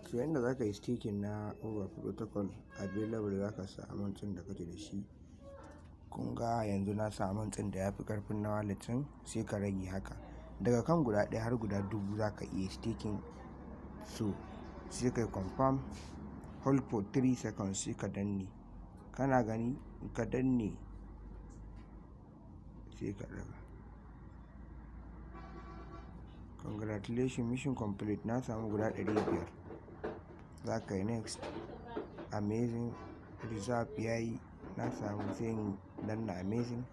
So yanda za ka yi staking na Over Protocol available, za ka sa amount ɗin da kake da shi. Kun ga yanzu na sa amount ɗin da ya fi ƙarfin na wallet ɗin, sai ka rage haka. Daga kan guda ɗaya har guda 1000 za ka iya staking. So sai ka yi confirm, hold for 3 seconds, sai ka danne. Kana gani, in ka danne sai ka ɗaga. Congratulations, mission complete. Na samu guda 500. Za ka yi next. Amazing reserve yayi. Na samu, sai in danna amazing.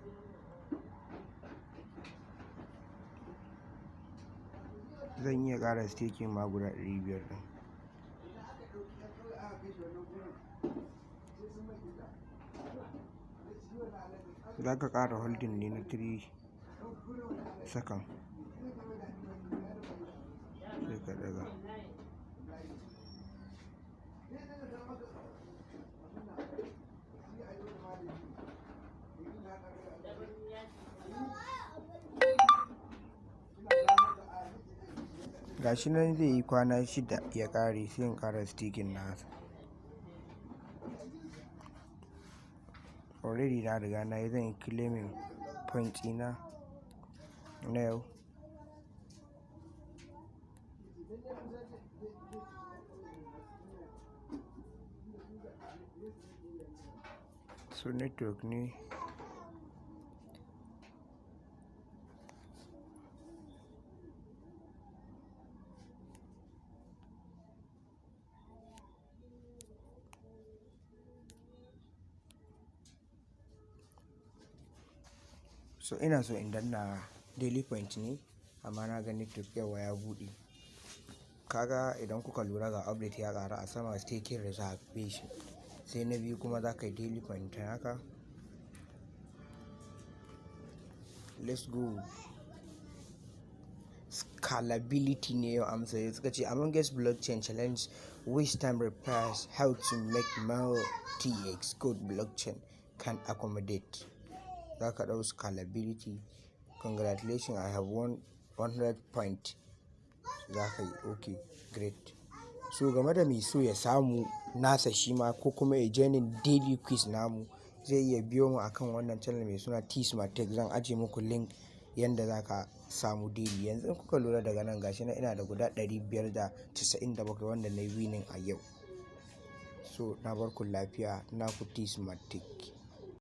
Zan iya ƙara staking ma guda 500 ɗin. Za ka ƙara holding ne na 3 second. Sai ka ɗaga. Gashi nan zai yi kwana 6 ya ƙare, sai in ƙara staking nasa. Already na riga na yi, zan yi claiming point ɗina na yau. So network ne. So ina so in danna daily point ne, amma na ga network yauwa ya buɗe. Kaga idan kuka lura, ga update ya ƙaru a sama, staking reservation. Sai na biyu kuma za ka yi daily point haka. Let's go. Scalability ne yau amsa. Suka ce amongst blockchain challenge, which time requires how to make more TX code blockchain can accommodate. Za ka ɗau scalability. Congratulations, I have won 100 point. Za ka yi okay, great. So game da mai so ya samu nasa shi ma ko kuma ya joining daily quiz namu, zai iya biyo mu akan wannan channel mai suna T-Smart Tech. Zan ajiye muku link yanda za ka samu daily. Yanzu in kuka lura daga nan, gashi nan ina da guda 597 wanda na yi winning a yau. So na bar ku lafiya, naku T-Smart Tech.